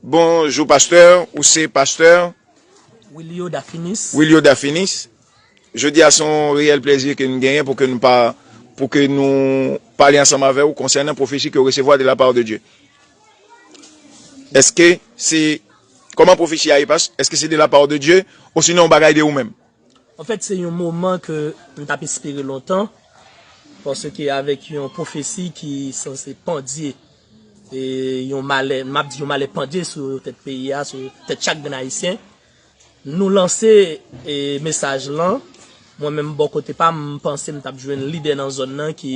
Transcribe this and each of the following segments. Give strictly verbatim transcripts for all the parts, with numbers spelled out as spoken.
Bonjou pastè, ou se pastè Wilio Dafinis. Wilio Dafinis. Jodi a se yon reyèl plèzi ke nou genyen pou ke nou pa pou ke nou pale ansanm avè w konsènan pwofesi ke w resevwa de la part de Dieu. Èske se kòman pwofesi a ye pas? Èske se de la part de Dieu osinon yon bagay de ou menm? Anfèt, se yon moman ke m t ap espere lontan, paske avèk yon pwofesi ki sanse pandye, e yon malè, m ap di yon malè pandye sou tèt peyi a, sou tèt chak grenn Ayisyen. Nou lanse e, mesaj lan. Mwen menm bò kote pa m, m panse m t ap jwenn lidè nan zòn nan ki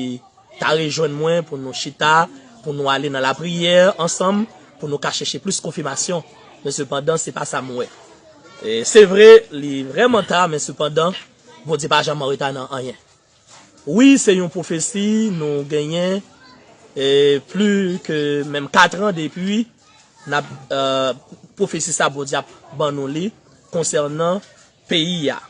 ta rejwenn mwen pou nou chita, pou nou ale nan lapriyè ansanm, pou nou ka chèche plis konfimasyon. Men sepandan, se pa sa m wè. E, se vre, li vrèman ta, men sepandan, Bondye pa janm an reta nan anyen. Wi, se yon pwofesi nou genyen e, pli ke menm kat an depi n ap e, pwofesi sa Bondye ap ban nou li konsènan peyi a.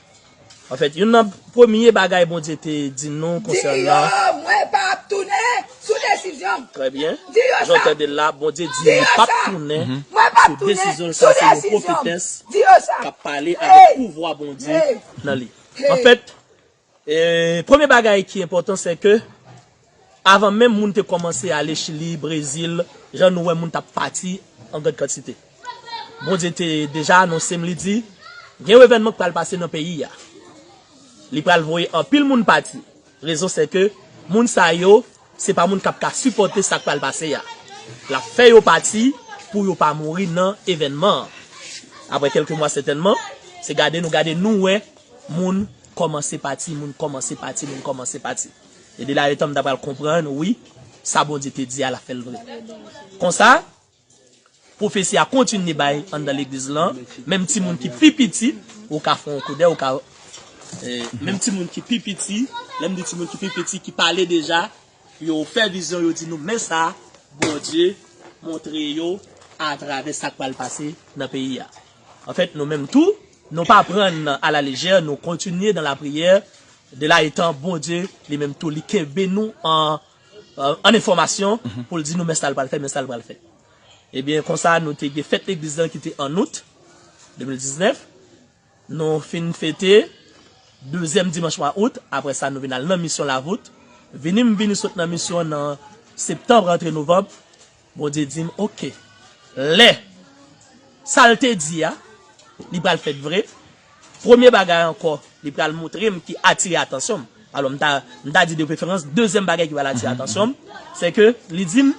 Anfèt, youn nan premye bagay Bondye te di nou konsènan. Mwen p ap tounen sou desizyon m. Trè byen. Di yo Jan w sa. Tande la, Bondye di li p ap tounen Mwen p ap sou tounen desizyon l sou sa, se yon desizyon m. pwofetès Di yo sa. K ap pale avèk pouvwa Bondye nan li. Anfèt, e, premye bagay ki enpòtan, se ke avan menm moun te kòmanse ale Chili, Brezil, jan nou wè moun t ap pati an grann kantite. Bondye te deja anonse m, li di, gen yon evènman k pral pase nan peyi a. Li pral voye anpil moun pati. Rezon se ke moun sa yo, se pa moun k ap ka sipòte sa k pral pase a. L ap fè yo pati pou yo pa mouri nan evènman an. Apre kèlke mwa sètènman, se gade nou gade nou wè moun kòmanse pati, moun kòmanse pati, moun kòmanse pati. E de la etan m ta pral konprann, wi, sa Bondye te di a, l ap fè l vre. Konsa, pwofesi a kontinye bay anndan legliz lan, menm timoun ki pi piti, ou ka fè yon koudè, ou ka. E, menm timoun ki pi piti, lè m di timoun ki pi piti, ki pale deja, yo fè vizyon, yo di nou, men sa, Bondye montre yo atravè sa k pral pase nan peyi a. Anfèt, nou menm tou, nou pa pran alalejè, nou kontinye nan lapriyè, de la etan Bondye, li menm tou, li kenbe nou an, an enfòmasyon pou l di nou, men sa l pral fè, men sa l pral fè. Ebyen, konsa, nou te gen fèt legliz lan ki te an out de mil diznèf. Nou fin fete dezyèm dimanch mwa out. Apre sa, nou vin al nan misyon Lavout. Vini m vini sot nan misyon an nan septanm, rantre novanm. Bondye di m, oke. Lè sa l te di a, li pral fèt vre. Premye bagay ankò, li pral montre m ki atire atansyon m. Alò, m ta, m ta di de preferans, dezyèm bagay ki pral atire atansyon m, se ke li di m,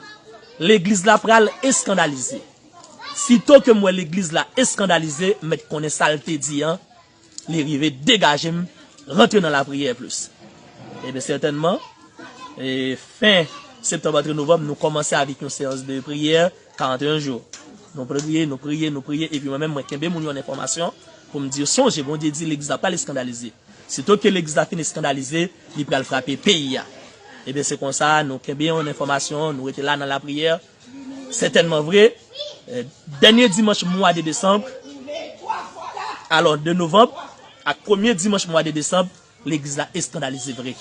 legliz la pral eskandalize. Sito ke m wè legliz la eskandalize, m mèt konnen sa l te di an, li rive degaje m, rantre nan lapriyè plis. Ebyen, sètènman, e, fen septanm, antre novanm, nou kòmanse avèk yon seyans de priyè, karannteyen jou. Nou priye, nou priye, nou priye, epi mwen menm, mwen kenbe moun yo an enfòmasyon pou m di yo, sonje, Bondye di legliz la pral eskandalize. Sito ke legliz la fin eskandalize, li pral frape peyi a. Ebyen, se konsa, nou kenbe yon enfòmasyon, nou rete la nan lapriyè. Sètènman vre, e, dènye dimanch mwa de desanm, alò, de novanm, ak premye dimanch mwa de desanm, legliz la eskandalize vre.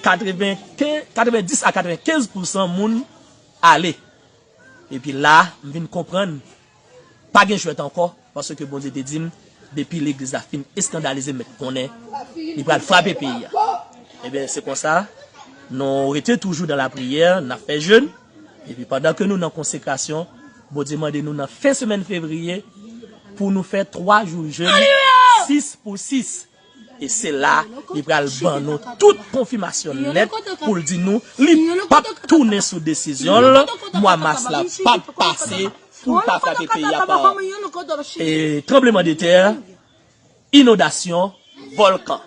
Katrevenkenz, katrevendis a katrevenkenz pousan moun ale. Epi la, m vin konprann, pa gen jwèt ankò, paske Bondye te di m, depi legliz la fin eskandalize, m mèt konnen, li pral frape peyi a. Ebyen, se konsa, nou rete toujou nan lapriyè, n ap fè jèn, epi pandan ke nou nan konsekrasyon, Bondye mande nou nan fen semèn fevriye, pou nou fè twa jou jèn, sis pou sis. E se la, li pral ban nou tout konfimasyon nèt pou l di nou, li p ap tounen sou desizyon l, mwa mas la p ap pase pou l pa frape peyi a pa, e, tranblemanntè, inondasyon, vòlkan.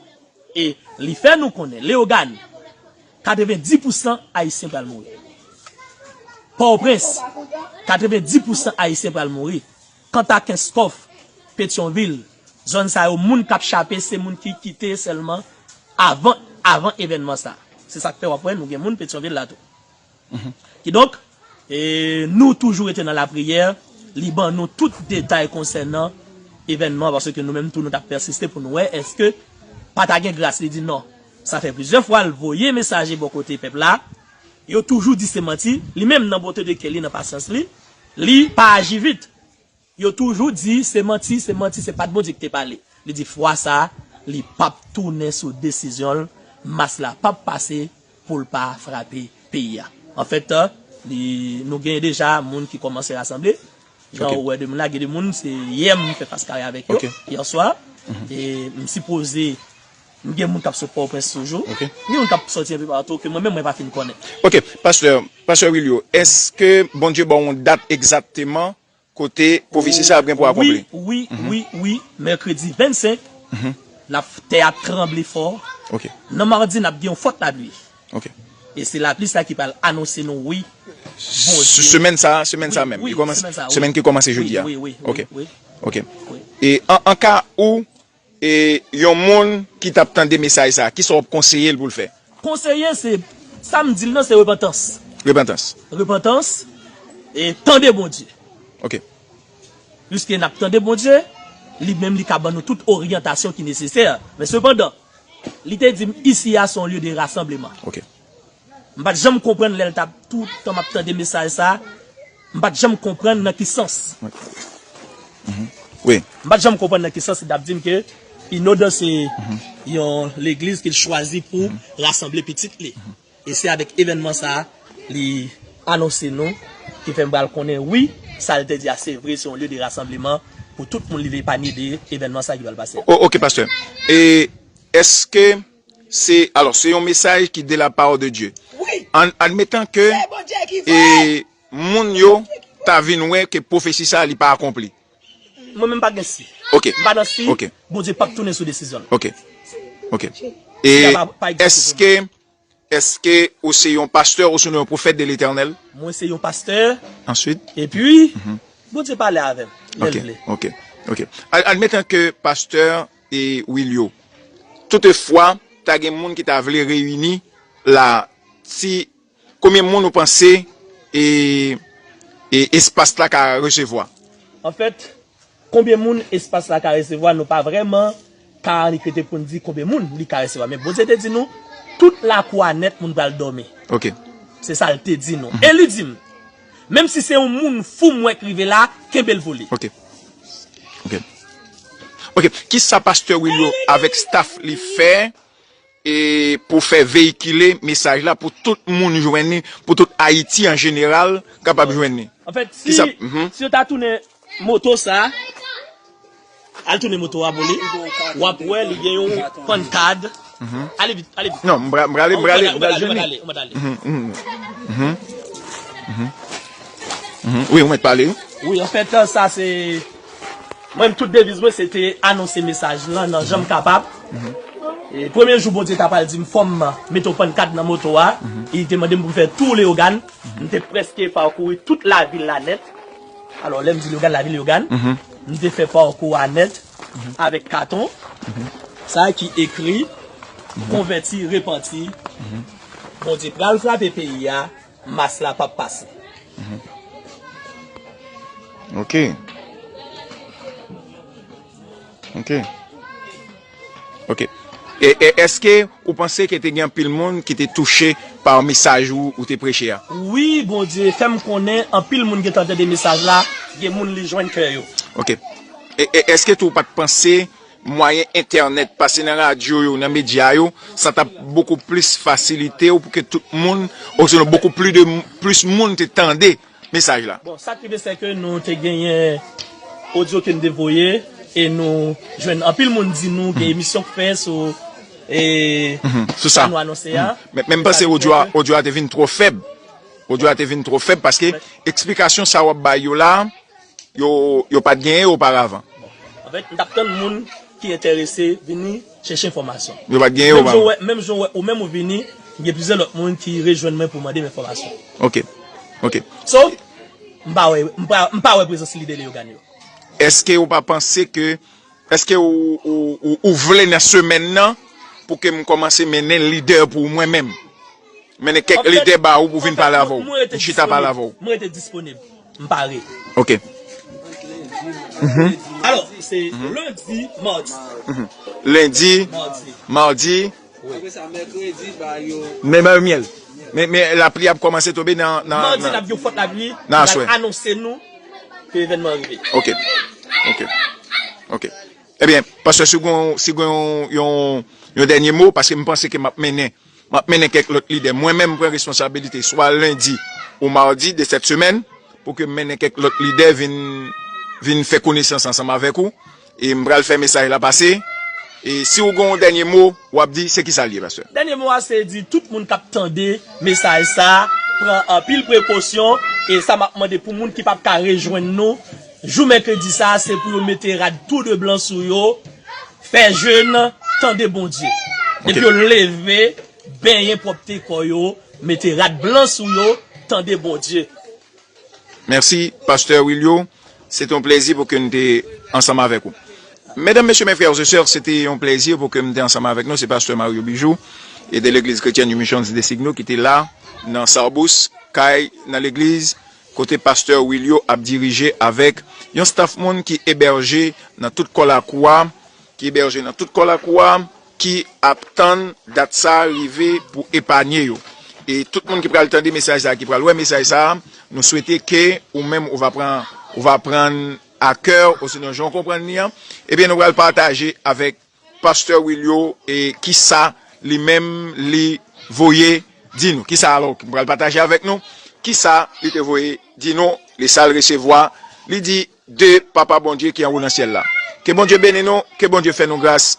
E li fè nou konnen, Leyogàn, katrevendis pousan Ayisyen pral mouri. Pòtoprens, katrevendis pousan Ayisyen pral mouri. Kanta Kenskòf, Petyonvil, zòn sa yo, moun k ap chape, se moun ki kite sèlman avan, avan evènman sa. Se sa k fè w ap wè nou gen moun Petyonvil la tou. Kidonk, e, nou toujou rete nan lapriyè, li ban nou tout detay konsènan evènman, paske nou menm tou nou t ap pèsiste pou nou wè èske pa ta gen gras. Li di non. Sa fè plizyè fwa l voye mesaje bò kote pèp la, yo toujou di se manti, li menm nan bonte de kè li, nan pasyans li, li pa aji vit. Yo toujou di se manti, se manti, se pa t Bondye ki te pale. Li di fwa sa a, li p ap tounen sou desizyon l, mas la p ap pase pou l pa frape peyi a. Anfèt, li, nou genyen deja moun ki kòmanse rasanble. Jan Ok. ou wè de moun la, gen de moun, se yè m fè fas kare avèk yo, Ok. yè swa. Mhm. E m sipoze, m gen moun k ap sot Pòtoprens toujou. Ok. Gen moun k ap sòti enpe patou ke mwen menm mwen pa fin konnen. Ok, pastè, pastè Willio, èske Bondye ba w yon dat egzakteman kote pwofesi sa ap gen pou akonpli? Wi, wi, wi, wi. Mèkredi vennsenk, n ap, tè a tranble fò. Ok. Nan madi, n ap gen yon fòt lapli. Ok. E se lapli sa ki pral anonse nou, wi, Bondye. Semèn sa, semèn sa menm. Wi, Li kòmanse, semèn sa, wi. semèn ki kòmanse jodi a. Wi, wi, wi, Ok. wi, Ok. wi. E an, an ka ou, e yon moun ki t ap tande mesaj sa, kisa w ap konseye l pou l fè? Konseye, se, sa m di l nan, se repantans. Repantans. Repantans, e tande Bondye. Ok. Piske n ap tande Bondye, li menm li ka ban nou tout oryantasyon ki nesesè. Men sepandan, li te di m, isi a se yon lye de rasanbleman. Ok. M pa t janm konprann lè l t ap, tout tan m ap tande mesaj sa, m pa t janm konprann nan ki sans. Wi. M pa t janm konprann nan ki sans li t ap di m ke Inodan se yon legliz ke l chwazi pou rasanble pitit li. E se avèk evènman sa a, li anonse nou, ki fè m pral konnen, wi, sa l te di a se vre, se yon lye de rasanbleman pou tout moun li vle epanye de evènman sa a ki pral pase a. O, ok, pastè. E èske se, alò, se yon mesaj ki de la part de Dieu. Wi. An, admetan ke Se Bondye ki e, vre. moun yo ta vin wè ke pwofesi sa a li pa akonpli. Mwen menm pa gen si. Ok. M pa nan si. Ok. Bondye p ap tounen sou desizyon l. Ok. Ok. E Sa pa, pa egziste pou èske, èske ou se yon pastè ou se yon pwofèt de Letènèl? Mwen se yon pastè. Answit? Epi, Bondye pale avè m, lè l Ok. vle. Ok. Ok. Ad-, admetan ke pastè e Willio, toutefwa, ta gen moun ki ta vle reyini la, si Konbyen moun ou panse e, e espas la ka resevwa? Anfèt, konbyen moun espas la ka resevwa, nou pa vrèman ka annik rete pou n di konbyen moun li ka resevwa. Men Bondye te di nou, tout lakou a nèt moun pral dòmi. Ok. Se sa l te di nou. Mhm. E li di m, menm si se yon moun fou m wè k rive la, kenbe l pou li. Ok. Ok. Ok. Kisa pastè Willio avèk staff li fè e pou fè veyikile mesaj la pou tout moun jwenn li, pou tout Ayiti an jeneral kapab jwenn li. Anfèt, si, Kisa, mhm. si yo ta tounen moto sa, al tounen moto a pou li, w ap wè li gen yon pannkad. Mhm. Ale vit, ale vit. Non, m pra-, m prale, m prale, m pral jwenn li. Ou mèt ale, ou mèt ale. Mhm, mhm. Mhm. Mhm. Mhm. Wi, ou mèt pale, wi. Wi, anfèt, sa se Mwen, tout deviz mwen, se te anonse mesaj lan nan jan m kapab. Mhm. E premye jou Bondye ta pral di m fò m mete yon pannkad nan moto a, Mhm. e li te mande m pou m fè tou Leyogàn. Mhm. M te prèske pakouri tout lavil la nèt. Alò, lè m di Leyogàn, lavil Leyogàn, Mhm. m te fè pakou a nèt Mhm. avèk katon. Mhm. Sa ki ekri, Mhm. konvèti, repanti. Mhm. Bondye pral frape peyi a, mas la p ap pase. Mhm. Ok. Ok. Ok. E, e èske ou panse ke te gen anpil moun ki te touche pa mesaj ou, ou te preche a? Wi, Bondye fè m konnen anpil moun gentan tande mesaj la, gen moun li jwenn kè yo. Ok. E, e èske tou ou pa t panse mwayen entènèt, pase nan radyo yo, nan medya yo, sa t ap bokou plis fasilite w pou ke tout moun, ou sinon bokou plis de, plis moun te tande mesaj la. Bon, sa k rive, se ke nou te genyen odyo ke n te voye, e nou jwenn anpil moun di nou gen emisyon k fè sou, e, Mhm, sou sa. sa nou anonse a. Mhm. Men, men m panse odyo a, odyo a te vin twò fèb. Odyo a te vin twò fèb paske eksplikasyon sa w ap bay yo la, yo, yo pa t genyen oparavan. Bon. Anfèt, m t ap tann moun ki enterese vini chèche enfòmasyon. Yo pa t genyen oparavan. Menm jan w wè, menm jan w wè, ou menm ou vini, gen plizyè lòt moun ki rejwenn mwen pou mande m enfòmasyon. Ok. Ok. So, m pa wè, m pa, m pa wè prezans lidè Leyogàn yo. Èske ou pa panse ke Èske ou, ou, ou, ou vle nan semèn nan pou ke m kòmanse mennen lidè pou mwen menm? Mennen kèk lidè ba ou pou vin pale avè w. Pou chita pale avè w. Mwen rete disponib. M pare. Ok. Mhm. Alò, se lendi, madi. Mhm. Lendi, Madi. Madi. Apre sa, mèkredi, ba yo. Men ba yo myèl. Men, men lapli ap kòmanse tonbe nan, nan, Madi, nan, n ap gen fòt lapli. Nan aswè. Anonse nou. ke evènman an rive. Ok. Ok. Ok. Ebyen, pastè, si w gen, si w gen yon, yon, yon dènye mo, paske m panse ke m ap mennen, m ap mennen kèk lòt lidè. Mwen menm, m pran responsabilite, swa lendi ou madi de sèt semèn, pou ke m mennen kèk lòt lidè vin, vin fè konesans ansanm avèk ou. E m pral fè mesaj la pase. E si w gen yon dènye mo, w ap di, se kisa l ye, pastè? Dènye mo a se di tout moun k ap tande mesaj sa a, pran anpil prekosyon, e sa m ap mande pou moun ki p ap ka rejwenn nou, jou mèkredi sa a, se pou yo mete rad tou de blan sou yo, fè jèn, tande Bondye. Depi yo leve, benyen pwòpte kò yo, mete rad blan sou yo, tande Bondye. Mèsi, pastè Wilio. Se te yon plezi pou ke n te ansanm avèk ou. Medam, mesye, mes frères et sœurs, se te yon plezi pou ke m te ansanm avèk nou. Se pastè Mario Bijou e de Legliz Kretyèn Mission de Signo ki te la nan Sarbous, kay nan legliz kote pastè Wilio ap dirije avèk yon staff moun ki ebèje nan tout kò lakou a, ki ebèje nan tout kò lakou a, ki ap tann dat sa a rive pou epanye yo. E tout moun ki pral tande mesaj sa a, ki pral wè mesaj sa a, nou swete ke ou menm ou va pran, ou va pran a kè, osinon jan w konprann li an, ebyen nou pral pataje avèk pastè Wilio e kisa li menm li voye di nou. Kisa alò ki pral pataje avèk nou? Kisa li te voye di nou? Li sa l resevwa? Li di de Papa Bondye ki anwo nan syèl la. Ke Bondye beni nou, ke Bondye fè nou gras.